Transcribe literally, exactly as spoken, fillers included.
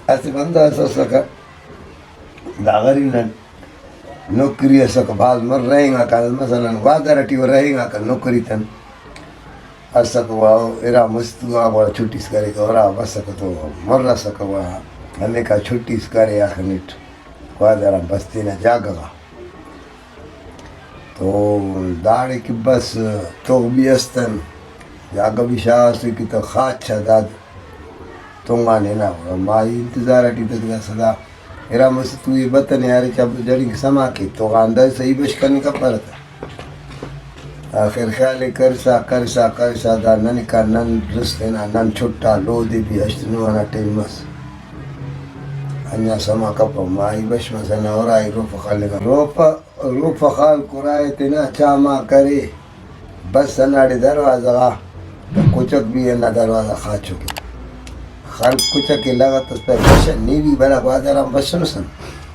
اسہ بندغ اس اسکہ، دا غریب نا نوکری اسکہ، بھاز مر رہینگاکہ، مثلاً گوادر ٹی او رہینگاکہ نوکری تن۔ اسکہ وا ارا مست وا گڑا چھٹی اس کریکہ، ارا بسکہ تو مر اسکہ وا ہمیکا چھٹی اس کرے آخر نیٹ گوادر آن بس تینا جاگہ غا۔ تو داڑے کہ بس تغ بھی استن، جاگہ بھی شاغ اسے کہ تو خاچ آ داد تنگانے نا۔ ما ای انتظار اٹی تدگہ سدا ارا مس تو یہ بتنے یار چا جڑی سما کے تو غاندا صحیح بش کنے کپرہ تا۔ آخر خیال ءِ کرسا، کرسا، کرسا دا ننکا نن رس تینا نن چھٹا لودے بھی ہشت نو ئنا ٹائم مس۔ انجا سما کپہ مائی بش مسنہ اور آئی روفہ خلنگا۔ روفہ، روفہ خال قرائے تینا چاما کرے۔ بس ہنداڑے دروازہ غا کچک بھی ہندا دروازہ خاچو کے۔ خلک کچک ءِ لغت اس پہ بشہ، نی بھی بھلا گوادر آن بسنس۔